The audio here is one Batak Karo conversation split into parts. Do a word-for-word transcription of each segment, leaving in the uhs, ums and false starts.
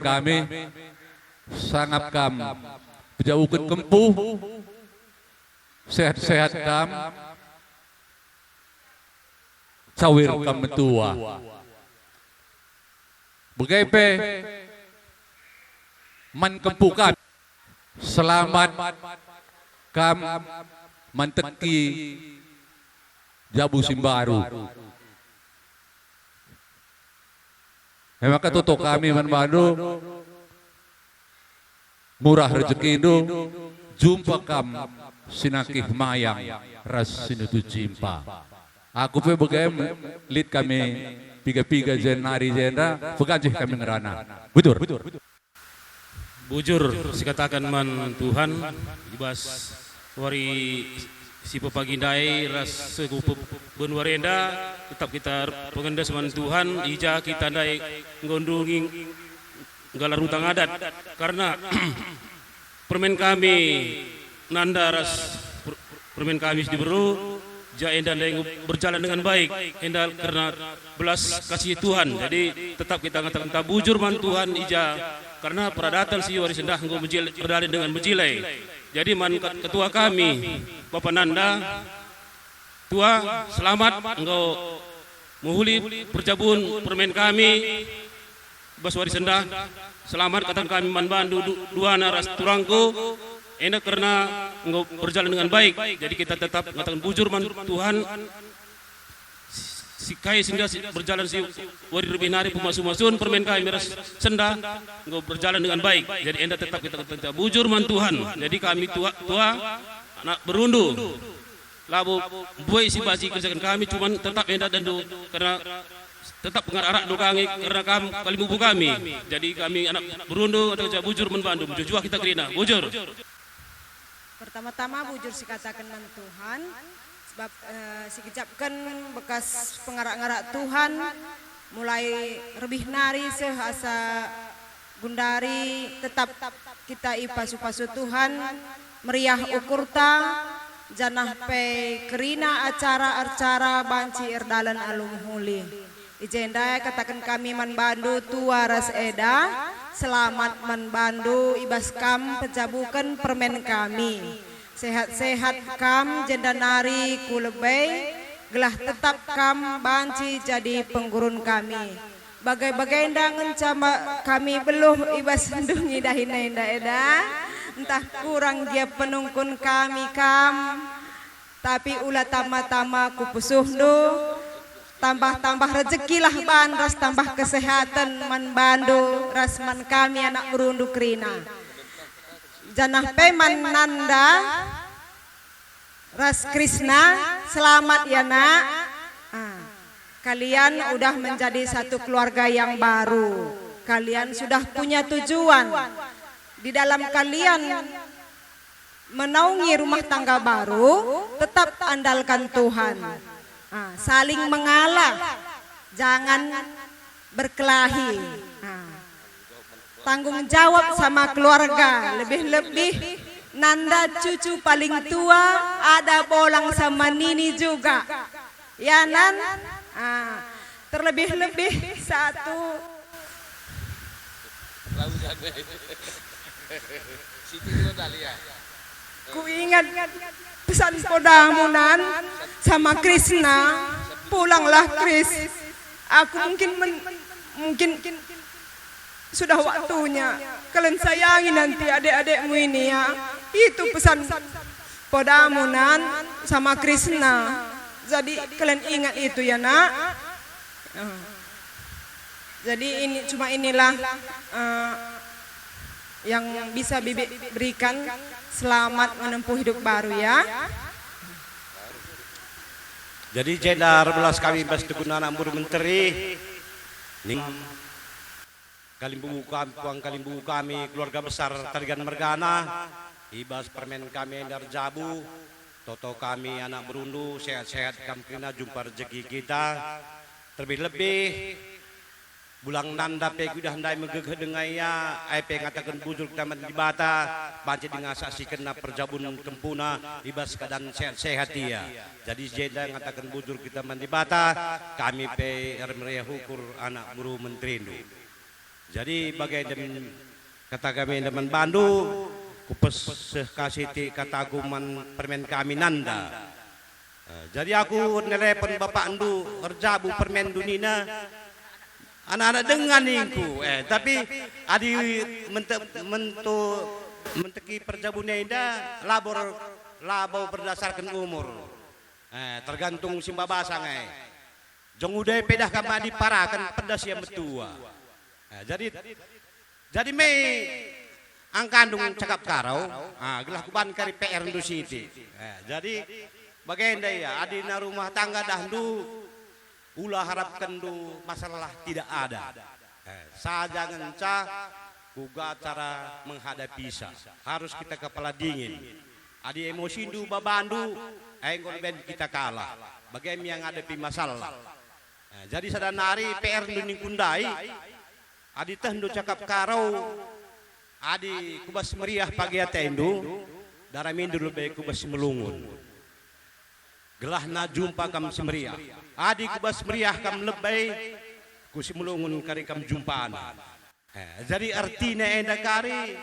kami, sangap kam pejabuken kempu, sehat-sehat kam, cawir kam metua. Bage pe man kempu kami, selamat kam manteki jabu si mbaru. E maka toto kami man bandu, murah rejekindu, jumpa kam si nangkih mayang ras si nutu jimpa. Aku pe bage lit kami piga-piga jenari jenda, peganjih kami ngerana. Bujur. Bujur sikataken man Tuhan, i bas wari si pepagi ndai ras seh ku pe-, ben wari enda, tetap kita pengendes man Tuhan, i ja kita ndai enggo ndungi nggelar rutang adat. Karna permen kami nanda ras per-, permen kami si diberu, ja enda ndai enggo berjalan dengan baik, enda kerna belas kasih Tuhan. Jadi, tetap kita ngataken tabujur man Tuhan i ja, karna peradaten si wari sendah enggo mejil-, berdalin dengan mejile. Jadi, man ket-, ketua kami, Bapa Nanda, Tua, selamat enggo mehuli perjabun permen kami. Bas wari sendah, selamat kataken kami man bandu du-, duana ras turangku, enda kerna enggo berjalan dengan baik. Jadi kita tetap ngataken bujur man Tuhan, si kai sehingga si, berjalan si wari rebih nari pemasu-masun permen kami ras sendah enggo berjalan dengan baik. Jadi enda tetap kita kataken bujur man Tuhan. Jadi kami tua, tua anak berundu. Labo buat si banci kerjaken kami, cuman tetap enda dendu, karena tetap pengarak-arak do kami, karena kam kalimbubu kami. Jadi kami anak berundu atau ja bujur man bandu, mejuah-juah kita kerina. Bujur. Pertama-tama bujur sikataken man Tuhan, sebab, eh, sikecapken bekas pengarak-ngarak Tuhan, mulai rebih nari seh asa gundari tetap kita ipasu-pasu Tuhan, meriah ukurta, janah pe kerina acara-acara banci erdalan alu mehuli. I jenda kataken kami man bandu tua ras eda, selamat man bandu i bas kam pejabuken permen kami. Sehat-sehat kam jenda nari ku lebe, gelah tetap kam banci jadi penggurun kami. Bage-bagenda ngenca ma-, kami beluh i bas ndungi dahin enda eda, ntah kurang gia penungkun kami kam, tapi ula tama-tama ku pusuhndu, tambah-tambah rejekilah ban ras tambah kesehaten man bandu ras man kami anak berundu kerina. Janah pe man Nanda ras Krisna, selamat ya, Nak. Ah, kalian udah menjadi satu keluarga yang baru. Kalian sudah punya tujuan. Di dalam kalian menaungi rumah tangga baru, tetap andalkan Tuhan. Ah, saling mengalah, jangan berkelahi. Ah. Tanggung jawab sama keluarga, lebih-lebih Nanda cucu paling tua, ada bolang sama nini juga. Ya, Nan? Ah, terlebih-lebih satu. Siti dulu, Dahlia. Kuingat pesan podamu, Nan, sama Krisna. Pulanglah, Kris. Aku mungkin men-, mungkin sudah waktunya. Kalian sayangi nanti adik-adikmu ini, ya. Itu pesan podamu, Nan, sama Krisna. Jadi kalian ingat itu, ya, Nak. Eh. Jadi ini, cuma inilah, eh, yang bisa Bibi berikan. Selamat menempuh hidup baru, ya. Jadi jenda erbelas kami bas tukun anak muda menteri. Ning kalimbubu kami, puang kalimbubu kami, keluarga besar Tarigan mergana, i bas permen kami enda erjabu, toto kami anak berundu, sehat-sehat kam kerina, jumpa rejeki kita. Terlebih-lebih, bulang Nanda pe kuidah ndai megegeh denga ia, ai pe ngataken bujur kita man Dibata, banci denga saksikenna perjabun kempuna, i bas keadaan sehat-sehat ia. Jadi jenda ngataken bujur kita man Dibata, kami pe ermeriah ukur anak beru menterindu. Jadi bage enda kata kami enda man bandu, kupeseh ka sitik kataku man permen kami nanda. Eh, jadi aku nelepon bapakndu erjabu permenndu nina, anak-anak denga ningku. Eh, tapi adi mente-, mento-, menteki perjabun enda labo, labo berdasarken umur. Eh, tergantung si mbabasa nge. Jong uda pe dah kam adi paraken pedas ia metua. Eh, jadi, jadi me angkandung cakap karau, ah, gelah kuban kari P R ndu sitik. Eh, jadi bagenda ia, adi na rumah tangga dahndu, ula harapkenndu masalah tidak ada. Eh, saja ngenca kuga cara menghadapisa. Harus kita kepala dingin. Adi emosindu babandu, enggo ben kita kalah. Bage me ngadepi masalah. Eh, jadi sada nari P R ndu ningku ndai, adi tehndu cakap karau, adi ku bas meriah pagi atendu, daramindu lebe ku bas melungun. Gelahna jumpa kam si meriah. Adi ku bas meriah kam lebe, ku si melungun kari kam jumpana. Eh, jadi artina enda kari,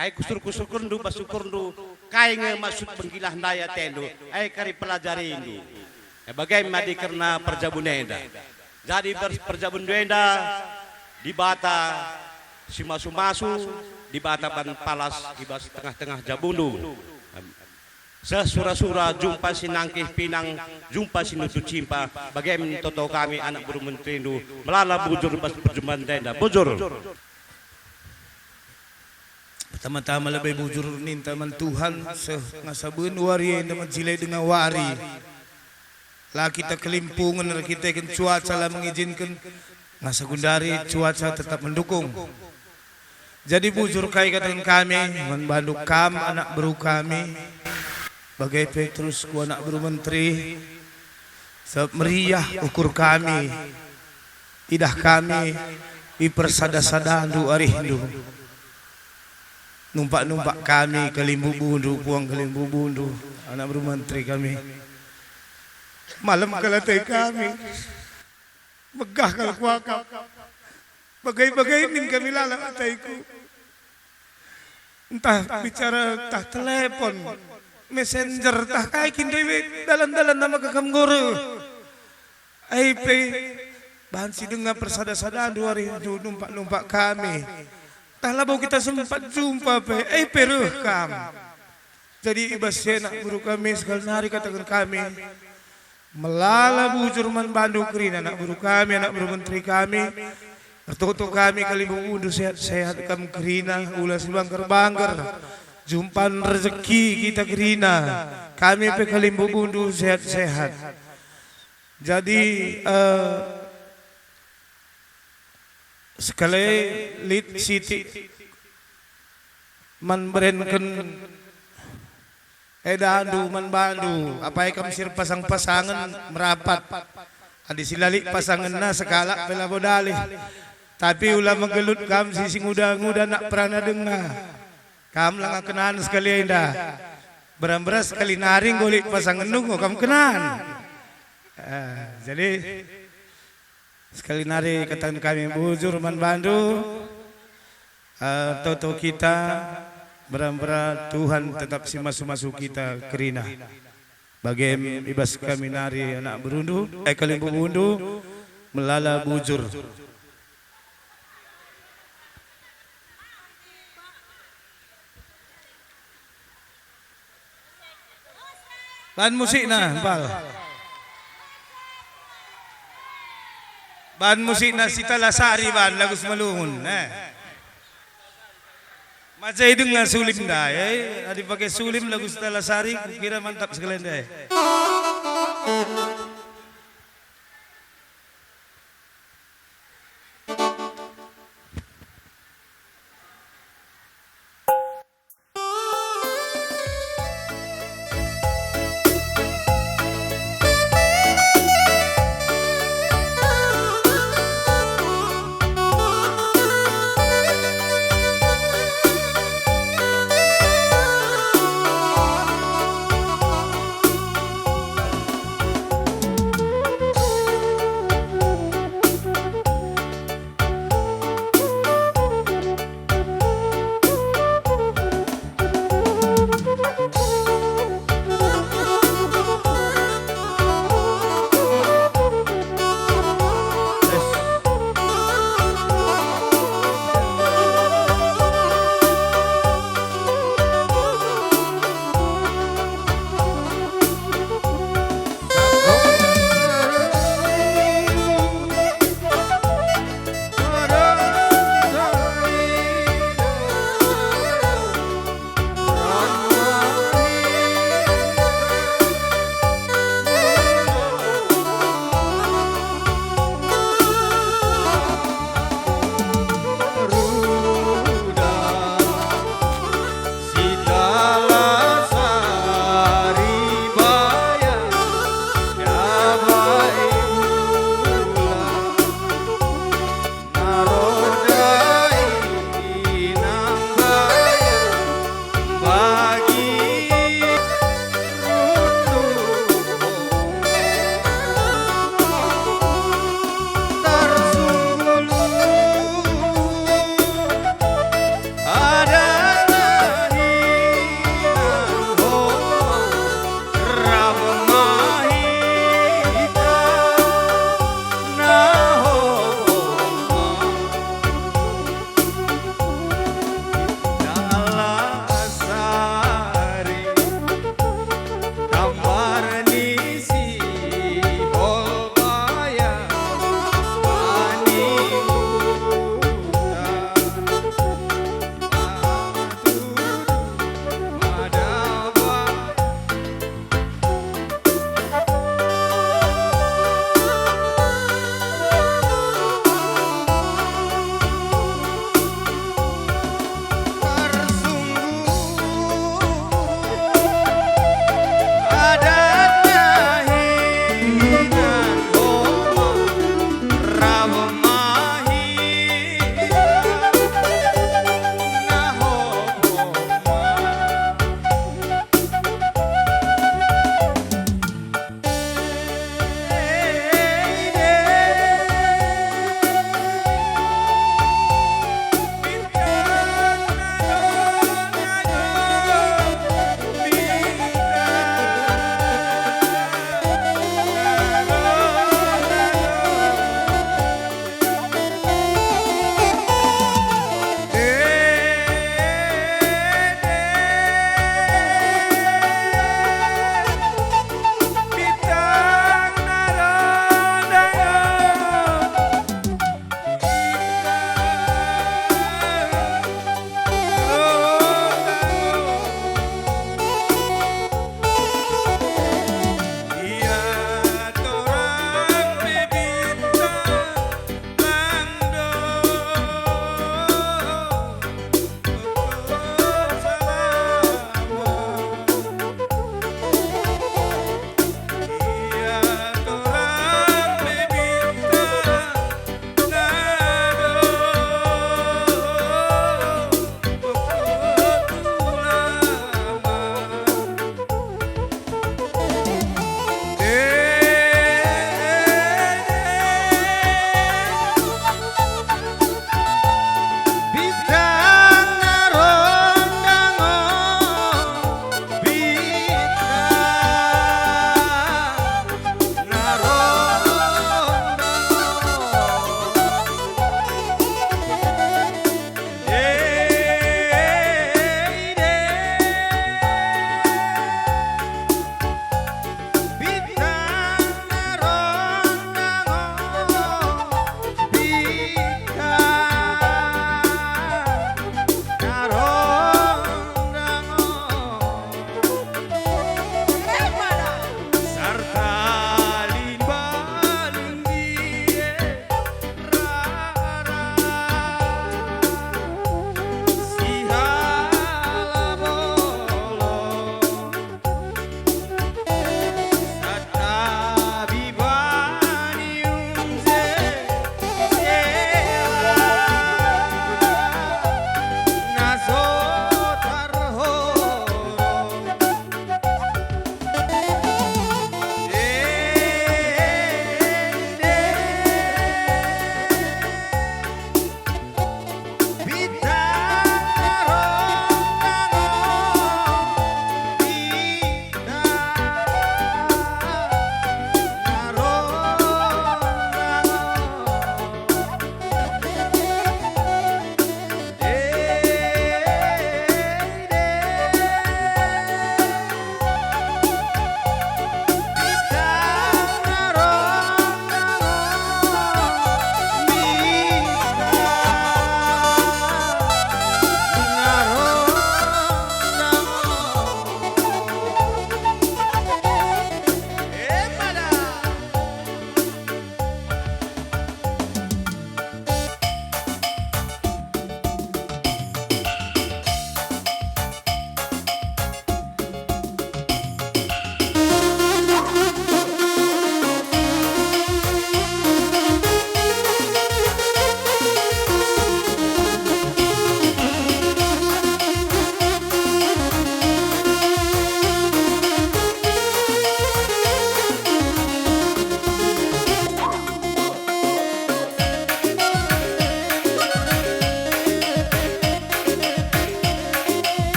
ai kusur-kusurkurndu bas ukurndu, kai nge maksud pengkilah ndai atendu, ai kari pelajarindu. Eh, bage me adi kerna perjabun enda. Jadi ber-, perjabunndu enda, Dibata si masu-masu, Dibata ban palas i bas tengah-tengah jabundu. Seh sura-sura, jumpa si nangkih pinang, jumpa si nutu cimpa, bage me toto kami anak beru menterindu, melala bujur bas perjumpanta enda. Bujur. Pertama-tama lebe bujur ninta man Tuhan, seh ngasaben wari enda menjilai denga wari. La kita kelimpungen erkiteken cuaca la mengizinken, ngasa gundari cuaca tetap mendukung. Jadi bujur kai kataken kami man bandu kam anak beru kami, bage pe terus ku anak beru menteri, sebab meriah ukur kami, idah kami i persada-sadandu arihndu. Numpak-numpak kami kalimbubundu, puang kalimbubundu, anak beru menteri kami. Malem kal ate kami. Megah kal kuakap. Bage-bage min kami lalap ateku. Ntah bicara, ntah telepon, messenger, ntah kai kin dewe, dalan-dalan nama kekam guru. Ai pe, bahan si denga persada-sadandu arihndu numpak-numpak kami. Ntah labo kita sempat jumpa pe, ai pe reh kam. Jadi i bas si anak beru kami sekali nari kataken kami, melala bujur man bandu kerina anak beru kami, anak beru menteri kami. Ertoto kami kalimbubundu sehat-sehat kam kerina, ula si bangger-bangger. Jumpan rezeki kita kerina, kami pe kalimbubundu sehat-sehat. Jadi, eh, sekali lit sitik man berenken edandu man bandu, apai kam si erpasang-pasangen merapat. Adi si la lit pasangenna sekalak pe labo dalih. Tapi ula menggelut kam si, si nguda-nguda nak perana denga. Kam langa kenan sekali enda. Beram-beras sekali nari enggo lit pasangenndu enggo kam kenan. Ah, jadi sekali nari kataken kami bujur man bandu, eh, toto kita, bera-bera Tuhan tetap si masu-masu kita kerina. Bage me i bas kami nari anak berundu, eh, kalimbubundu, melala bujur. Ban musikna, Mbal. Ban musikna si Talasari, ban lagu Simalungun, eh. Maja idenga sulim ndai, eh. Adi pake sulim lagu si Talasari, kukira mantap sekalian ndai.